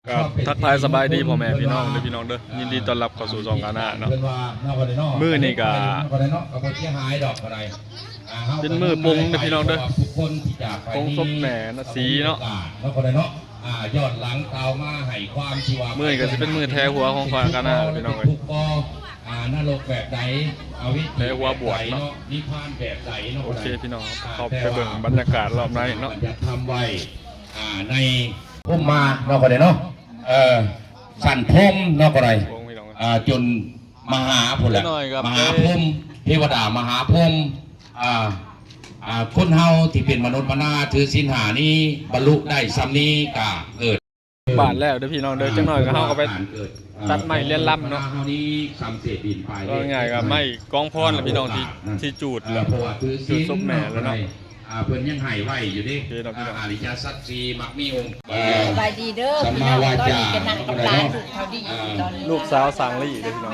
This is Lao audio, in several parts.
ກໍທັກທາຍສະບາຍດີພໍ່ແມ່ພີ່ນ້ອງເດີ ພີ່ນ້ອງເດີ ຍິນດີຕ້ອນຮັບເຂົ້າສູ່ຊ່ອງການາເນາະ. ມື້ນີ້ກໍເປັນມື້ປົງເດີພີ່ນ້ອງເດີ ປົງສົບແມ່ນາສີເນາະ. ມື້ນີ້ກໍຊິເປັນມື້ແທຫົວຂອງຂ້ອຍການາພີ່ນ້ອງເອີຍ. ແທຫົວບວດເນາະ. ໂອເຄພີ່ນ້ອງ ເຂົ້າໄປເບິ່ງບັນຍາກາດລອບໃນເນາະ. ໃນ ພົມມາເນາະ ກໍໄດ້ເນາະ ເອີ ຊັ້ນພົມເນາະ ກໍໄດ້ ຈົນມະຫາພຸ້ນແຫຼະ ມະຫາພົມ ເທວະດາມະຫາພົມ. ອ່າ ອ່າ ຄົນເຮົາທີ່ເປັນມະນຸດມະນາ ຖືສິນຫ້ານີ້ ບັນລຸໄດ້ຊ່ຳນີ້ ກໍເກີດ ບາດແລ້ວເດີພີ່ນ້ອງເດີ. ຈັກໜ້ອຍກໍເຮົາກໍໄປຕັດໄມ້ລຽນລຳເນາະ. ເວົ້າງ່າຍໆກໍໄມ້ກອງພອນລະພີ່ນ້ອງ ທີ່ ທີ່ຈູດ ເອີ ເພາະວ່າຖືສິນ ຈູດສົບແມ່ແລ້ວເນາະ. ອ່າ ເພິ່ນຍັງໃຫ້ໄວ້ຢູ່ເດ້ ອາລິຍະສັດສີ່ມັກມີອົງ ສະມາວາຈາ ລູກສາວສາງລີເດ້ພີ່ນ້ອງ.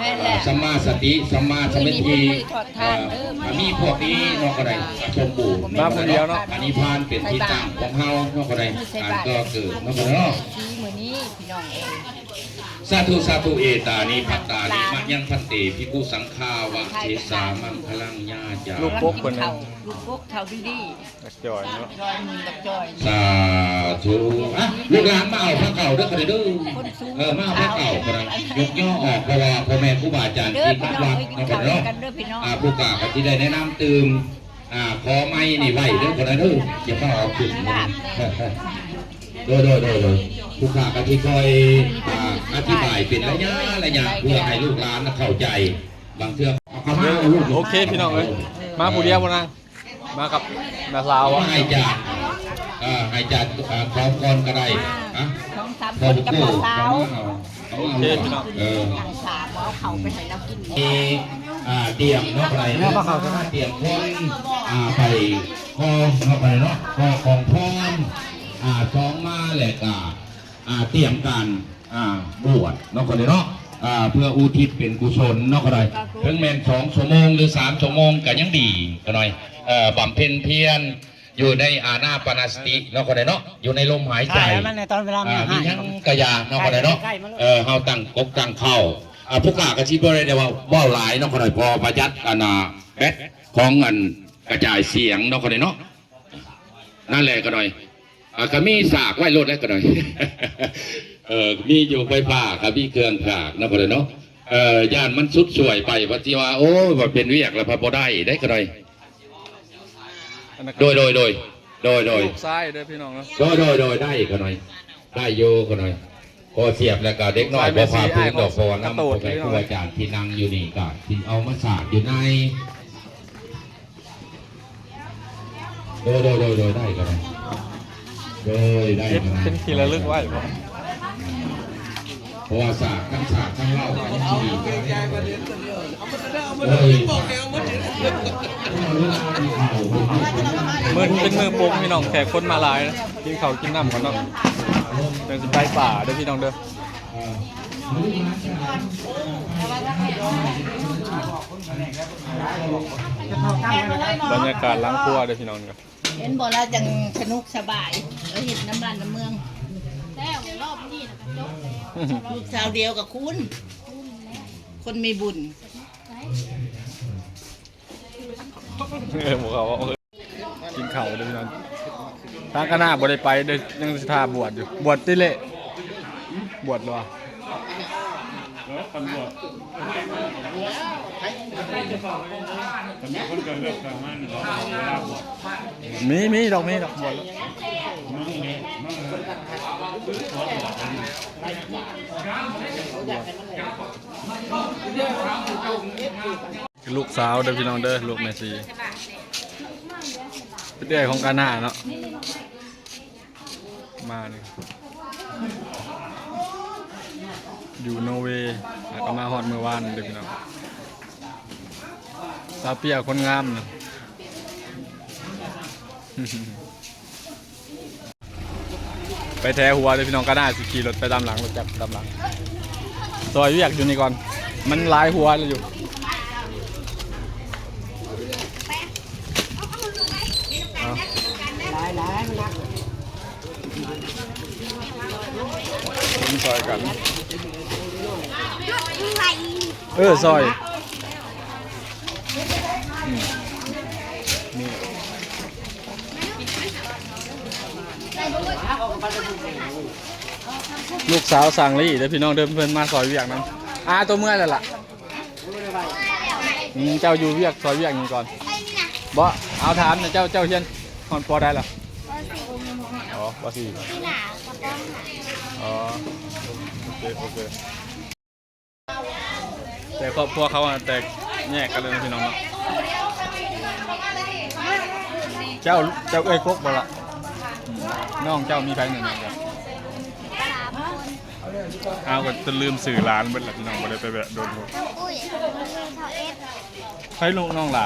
ສຳມາສະຕິ ສຳມາສະມາທິ ມີພວກນີ້ເນາະ ກໍໄດ້ສົມບູນ ມາຜູ້ດຽວເນາະ. ພະນິບພານເປັນທີ່ຕັ້ງຂອງເຮົາເນາະ ກໍໄດ້ ອັນກໍເກີດເນາະ ກໍໄດ້ເນາະ. ມື້ນີ້ພີ່ນ້ອງເອີຍ ສາທຸ ສາທຸ ເອຕານິ ພັດຕານິ ມະຍັງ ພັນເຕ ພິກຂຸ ສັງຄາ ວະເທສາ ມັງຄະລັງ ຍາຈາ ລູກກົກເພິ່ນ ລູກກົກເຂົາດີໆ ຈັກຈ່ອຍເນາະ ສາທຸ. ອ່ະ ລູກຫຼານມາເອົາພະເກົ່າເດີ ເອີ ມາເອົາພະເກົ່າ ຍົກຍໍອອກ ເພາະວ່າພໍ່ແມ່ຄູບາອາຈານທີ່ມາວັດເນາະ ເນາະ. ອ່າ ຜູ້ກາກໍຊິໄດ້ແນະນຳຕື່ມ ອ່າ ຂໍໄມ້ນີ້ໄວ້ເດີ ຄົນລະເດີ ຢ່າຟ້າວເອົາຂຶ້ນ. ໂດຍ ໂດຍ ໂດຍ ໂດຍ ຜູ້ຂ້າກໍຊິຄ່ອຍ ອ່າ ອະທິບາຍເປັນໄລຍະ ໄລຍະ ເພື່ອໃຫ້ລູກຫຼານເຂົ້າໃຈ. ບາງເທື່ອ ໂອເຄພີ່ນ້ອງເອີຍ ມາຜູ້ດຽວບໍ່ນາງ ມາກັບນ້າສາວ ໃຫ້ຈາກ ເອີ ໃຫ້ຈາກ ເອີ ຂອງກ່ອນກໍໄດ້ ສອງສາມຄົນກັບບ່າວສາວ. ໂອເຄພີ່ນ້ອງ ເອີ ສາມເອົາເຂົ້າໄປໃຫ້ລາວກິນ. ມີ ອ່າ ຕຽມເນາະ ໄປຕຽມຄົນ ອ່າ ໄປກໍເນາະ ໄປເນາະ ກໍຂອງພອນ ອ່າ ສອງມາ ແລະກະ ອ່າ ຕຽມການ ອ່າ ບວດເນາະ ກໍໄດ້ເນາະ ອ່າ ເພື່ອອຸທິດເປັນກຸສົນເນາະ ກໍໄດ້ ເຖິງແມ່ນສອງຊົ່ວໂມງ ຫຼື ສາມຊົ່ວໂມງກໍຍັງດີ ກໍໜ້ອຍ ເອີ ບຳເພັນພຽນ ຢູ່ໃນອານາປານະສະຕິເນາະ ກໍໄດ້ເນາະ ຢູ່ໃນລົມຫາຍໃຈ ອ່າ ມີຫຍັງກະຢ່າເນາະ ກໍໄດ້ເນາະ ເອີ ເຮົາຕັ້ງກົກຕັ້ງເຄົ້າ ອ່າ ຜູ້ກະກໍຊິບໍ່ໄດ້ເວົ້າ ເວົ້າຫຼາຍເນາະ ກໍໄດ້ ພໍປະຢັດ ອັນນ່າ ແບັດຂອງ ອັນ ກະຈາຍສຽງເນາະ ກໍໄດ້ເນາະ ນັ້ນແຫຼະ ກໍໜ້ອຍ ອ່າ ກໍມີສາກໄວ້ໂລດແຫຼະ ກໍໜ້ອຍ ເອີ ມີຢູ່ໄຟຟ້າ ກໍມີເຄື່ອງສາກເນາະ ກໍໄດ້ເນາະ ເອີ ຢ້ານມັນສຸດສວຍໄປ ວ່າຊິວ່າ ໂອ້ຍ ວ່າເປັນວຽກແລ້ວພັດບໍ່ໄດ້ເດ້ ກໍໜ້ອຍ. ໂດຍ ໂດຍ ໂດຍ ໂດຍ ໂດຍ ລູກຊາຍເດີພີ່ນ້ອງເນາະ ໂດຍ ໂດຍ ໂດຍ ໄດ້ຂະໜ້ອຍ ໄດ້ຢູ່ຂະໜ້ອຍ ພໍສຽບແລ້ວກະເດັກນ້ອຍບໍ່ພາເພິງດອກ ເພາະວ່ານຳພໍ່ແມ່ຄູອາຈານທີ່ນັ່ງຢູ່ນີ້ກະຊິເອົາມາສາກຢູ່ໃນ ໂດຍ ໂດຍ ໂດຍ ໂດຍ ໄດ້ຂະໜ້ອຍ ໂດຍ ໄດ້ຂະໜ້ອຍ ເກັບເປັນທີ່ລະລຶກໄວ້ບໍ? ເພາະວ່າສາກ ທັງສາກ ທັງເຫຼົ້າ ກໍຍັງຊິມີ ມື້ນີ້ເປັນມື້ປົງພີ່ນ້ອງ ແຂກຄົນມາຫຼາຍ ກິນເຂົ້າກິນນ້ຳກ່ອນເນາະ ຈັ່ງຊິໄປປ່າເດີພີ່ນ້ອງເດີ. ບັນຍາກາດຫຼັງຄົວເດີພີ່ນ້ອງ. ເຫັນບໍ່ລະ ຈັ່ງສະໜຸກສະບາຍ ເອີ ເຮັດນຳບ້ານນຳເມືອງ ແລ້ວລອບນີ້ລະກໍຈົບແລ້ວ ລູກສາວດຽວກໍຄູນ ຄົນມີບຸນ ເອີ ບໍ່ເຂົ້າ ກິນເຂົ້າເດີພີ່ນ້ອງ ທາງຄະນະບໍ່ໄດ້ໄປເດີ ຍັງຊິຖ້າບວດຢູ່ ບວດຕິເລະ ບວດບໍ່? ມີ ມີດອກ ມີດອກ ບວດແລ້ວ ລູກສາວເດີພີ່ນ້ອງເດີ ລູກແມ່ສີ ເປັນເອື້ອຍຂອງການາເນາະ. ມານີ້ ຢູ່ນໍເວ ແລ້ວກໍມາຮອດມື້ວານເດີພີ່ນ້ອງ ສາວເປ້ຍຄົນງາມນະ ໄປແຖຫົວເດີພີ່ນ້ອງ ກະໜ້າຊິຂີ່ລົດໄປຕາມຫຼັງ ລົດຈັກຕາມຫຼັງ ຊ່ອຍວຽກຢູ່ນີ້ກ່ອນ ມັນຫຼາຍຫົວແລ້ວຢູ່. ເອົາ ຫຼາຍໆ ມັນໜັກ ຄົນ ຊ່ອຍກັນ ເອີ ຊ່ອຍ ອືມ ນີ້ ລູກສາວຊ່າງລີ້ເດີພີ່ນ້ອງເດີ ເພິ່ນມາຊ່ອຍວຽກນຳ. ອາ ໂຕເມື່ອຍແລ້ວລະ. ອືມ ເຈົ້າຢູ່ວຽກ ຊ່ອຍວຽກຫຍັງກ່ອນ? ບໍ່ ເອົາຖາມນະ ເຈົ້າ ເຈົ້າຮຽນຮອດ ປໍ ໃດລະ? ປໍສີ່ ອໍ ປໍສີ່ ປີໜ້າກໍຕ້ອງຫາ ອໍ ໂອເຄ ໂອເຄ ແຕ່ຄອບຄົວເຂົາແຕກແຍກກັນເລີຍນະພີ່ນ້ອງເນາະ. ເຈົ້າ ເຈົ້າເອື້ອຍກົກບໍ່ລະ? ອືມ ນ້ອງເຈົ້າມີໃຜແດ່ ນ້ອງເຈົ້າ? ສາມຄົນ. ອ້າວ ກໍຈົນລືມຊື່ຫຼານເບິດລະພີ່ນ້ອງ ບໍ່ໄດ້ໄປແວະດົນ. ນ້ອງປຸ້ຍ ຊາວເອັດ. ໃຜລູກນ້ອງຫຼ້າ?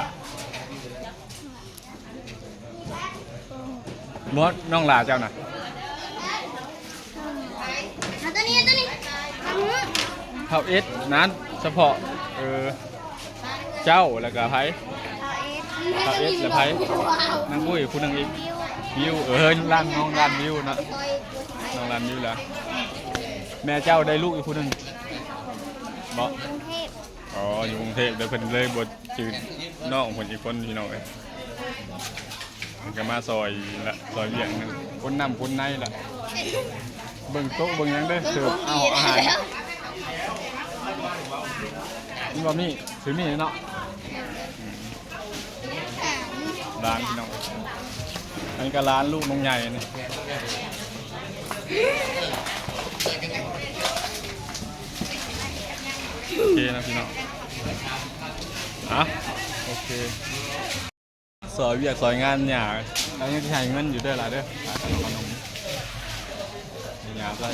ບໍ່ ນ້ອງຫຼ້າເຈົ້ານະ? ເອົາຕົວນີ້ ເອົາຕົວນີ້ ຊາວເອັດນັ້ນ ສະເພາະ ເອີ ເຈົ້າ ແລ້ວກະໃຜ? ຊາວເອັດ ຊາວເອັດ ແລ້ວໃຜ? ນ້ອງປຸ້ຍ ຜູ້ໜຶ່ງອີກ ວິວ ເອີ ຫຼານ ນ້ອງຫຼານວິວເນາະ ນ້ອງຫຼານວິວລະ. ແມ່ເຈົ້າໄດ້ລູກອີກຜູ້ໜຶ່ງບໍ່? ກຸງເທບ. ອໍ ຢູ່ກຸງເທບເດີ ເພິ່ນເລີຍບໍ່ຈື່ນ້ອງເພິ່ນອີກຄົນພີ່ນ້ອງເອີຍ. ເພິ່ນກໍມາຊ່ອຍລະ ຊ່ອຍວຽກນຳ ຄົນນຳຄົນໃນລະ ເບິ່ງໂຕະເບິ່ງຫຍັງເດີ ເສີບເອົາອາຫານ. ມັນບໍ່ມີ ຖືມີເນາະ. ອືມ ຫຼານພີ່ນ້ອງ ອັນນີ້ກໍຫຼານລູກນ້ອງໃຫຍ່ນີ້. ໂອເຄນະພີ່ນ້ອງ ອ່ະ ໂອເຄ ຊ່ອຍວຽກຊ່ອຍງານຫຍ້າ ແລ້ວຍັງຊິໃຫ້ເງິນຢູ່ເດີຫຼ້າເດີ ຄ່າຂະໜົມ ໃຫ້ຫຍ້າໃຊ້.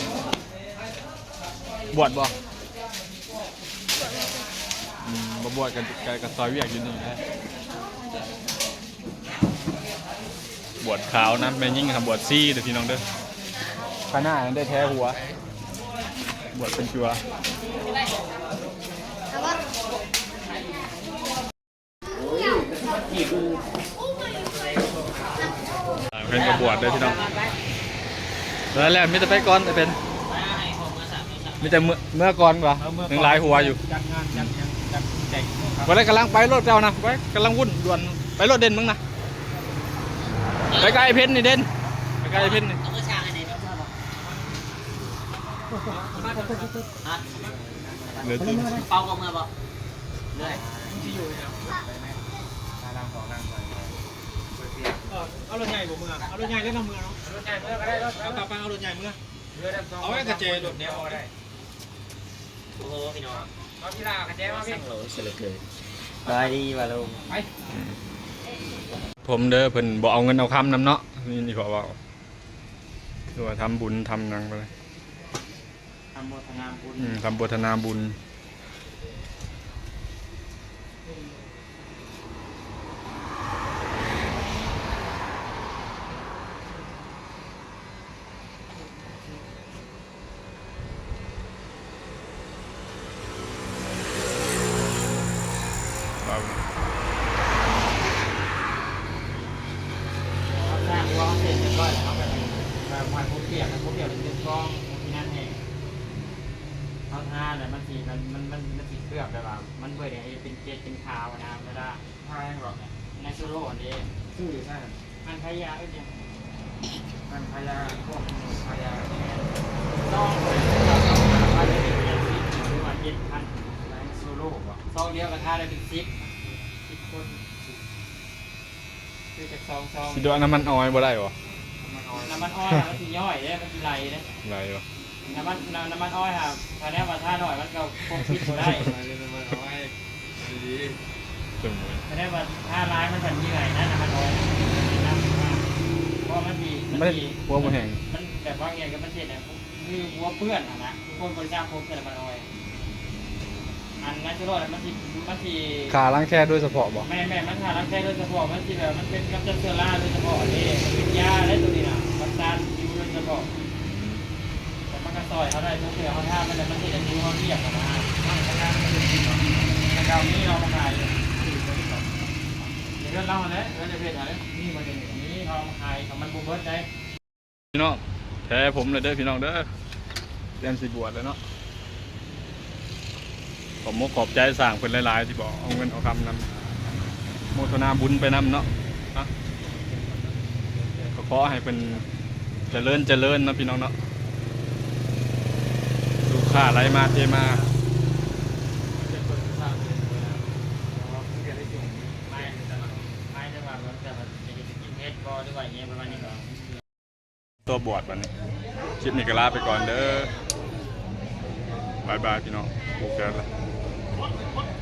ບວດບໍ່? ອືມ ບໍ່ບວດກໍ ກໍ ກໍຊ່ອຍວຽກຢູ່ນີ້ແຫຼະ. ບວດຂາວນະ ແມ່ຍິງຫາບວດຊີເດີພີ່ນ້ອງເດີ. ຄະນາໄດ້ແທ້ຫົວ ບວດເປັນຈົວ. ເພິ່ນກໍບວດເດີພີ່ນ້ອງ. ແລ້ວ ແລ້ວມີແຕ່ໄປກ່ອນເປັນ ມີແຕ່ເມືອ ເມືອກ່ອນວ່າ ຍັງຫຼາຍຫົວຢູ່. ຈັດງານ ຈັດຫຍັງ ຈັດແຕ່ງ. ບໍ່ໄດ້ ກຳລັງໄປໂລດເຈົ້ານະ ໄປ ກຳລັງວຸ້ນດ່ວນ ໄປໂລດເດັ່ນມຶງນະ ໄປກັບໄອ້ເພັນນີ້ເດັ່ນ ໄປກັບໄອ້ເພັນນີ້. ເອົາເມືອຊ່າງອັນນີ້ ເອົາເມືອບໍ່? ຮະ? ເອົາເມືອບໍ່? ເອົາເມືອບໍ່? ເອີ ເອົາລົດໃຫຍ່ບໍ່ເມືອ? ເອົາລົດໃຫຍ່ເລີຍເນາະ ເມືອເນາະ ເອົາລົດໃຫຍ່ເມືອກໍໄດ້ ເອົາ ເອົາລົດໃຫຍ່ເມືອ ເອົາໄວ້ກະແຈລົດແນວກໍໄດ້. ໂອ້ໂຫ ພີ່ນ້ອງ ເອົາທີ່ລາກະແຈມາພີ່ ສະບາຍດີວ່າລຸງ ໄປ ອືມ ຜົມເດີ ເພິ່ນບໍ່ເອົາເງິນເອົາຄຳນຳເນາະ ນີ້ ນີ້ເຂົາເວົ້າ ຄືວ່າທຳບຸນທຳຫຍັງໄປ ທຳໂມທະນາບຸນ ອືມ ທຳໂມທະນາບຸນ. ເຮົາສ້າງຫົວເຮົາເສັດຮຽບຮ້ອຍແລ້ວ ເຮົາກໍ ແບບ ໝ້ອຍພົມປຽກ ພົມປຽກເປັນກອງ ທີ່ນັ້ນແຮງ ເຮົາທາແລ້ວມັນຊິ ມັນ ມັນ ມັນ ມັນຊິເຄືອບ ແບບວ່າ ມັນບໍ່ໄດ້ເຮັດເປັນເຈັດເປັນຂາວນະ ເວລາ ທາຫຍັງເກາະ? ນາຊູໂຣອັນນີ້ ຊື້ຢູ່ໃສຫັ້ນ? ຮ້ານຂາຍຢາເອີ້ນຫຍັງ? ຮ້ານຂາຍຢາ ພວກຂາຍຢາ ຊອງ ຊອງລະເຈັດພັນ ນາຊູໂຣບໍ? ຊອງດຽວກໍທາໄດ້ເປັນສິບ ສິບຄົນ. ຊື້ຈັກຊອງ ຊອງ ຊິໂດນນ້ຳມັນອອຍບໍ່ໄດ້ບໍ່? ນ້ຳມັນອອຍ ນ້ຳມັນອອຍມັນຊິຍ້ອຍເດ້ ມັນຊິໄຫຼເດ້ ໄຫຼບໍ່? ນ້ຳມັນ ນ້ຳ ນ້ຳມັນອອຍຫາ ຖ້າແນວວ່າທາໜ້ອຍມັນກໍປົກປິດບໍ່ໄດ້ ນ້ຳມັນອອຍ ດີ ສົມມຸດ ຖ້າແນວວ່າທາຫຼາຍມັນກໍເຫຍື່ອຍນະ ນ້ຳມັນອອຍ ນ້ຳມັນ ເພາະວ່າມັນຊິ ມັນຊິ ຫົວບໍ່ແຫ້ງ ມັນແບບວ່າເຫຍື່ອຍກັບມັນເຮັດໃຫ້ ຄືຫົວເປື້ອນຫັ້ນນະ ຄືຄົນບໍ່ໄດ້ສະຜົມເທື່ອ ນ້ຳມັນອອຍ. ອັນນັ້ນຄືວ່າມັນຊິ ມັນຊິຂ້າລັງແຄໂດຍສະເພາະບໍ່? ແມ່ນໆ ມັນຂ້າລັງແຄໂດຍສະເພາະ ມັນຊິແບບ ມັນເປັນກຳຈັດເຊື້ອລາໂດຍສະເພາະເດ້ ມັນເປັນຢາເດ້ໂຕນີ້ນະ ມັນຕ້ານຜິວໂດຍສະເພາະ ແຕ່ມັນກໍຊ່ອຍເຮົາໄດ້ ເພື່ອເຮົາທາມັນແລ້ວ ມັນເຮັດໃຫ້ຜິວເຮົາລຽບຫັ້ນນະ ມັນກໍງາມຂຶ້ນ ແລ້ວກໍມີເຮົາມາຂາຍຢູ່ ຢູ່ເຮືອນລາວຫັ້ນແຫຼະ ເຮືອນເອເວດຫັ້ນແຫຼະ ມີບໍ່ເດ ມີເຮົາເອົາມາຂາຍ ຖ້າມັນບໍ່ເບິດໄດ. ພີ່ນ້ອງ ແທ້ຜົມເລີຍເດີພີ່ນ້ອງເດີ. ຕຽມຊິບວດແລ້ວເນາະ. ຂອບມົກຂອບໃຈຊ່າງເພິ່ນຫຼາຍໆ ທີ່ບອກເອົາເງິນເອົາຄຳນຳ ໂມທະນາບຸນໄປນຳເນາະ. ກໍຂໍໃຫ້ເພິ່ນຈະເລີນຈະເລີນເນາະ ພີ່ນ້ອງເນາະ, ລູກຄ້າໄຫຼມາເທມາ. ຕໍ່ບວດບັດນີ້ ຄລິບນີ້ກໍລາໄປກ່ອນເດີ. ບາຍບາຍ ພີ່ນ້ອງ ຜູກແຂນລະ.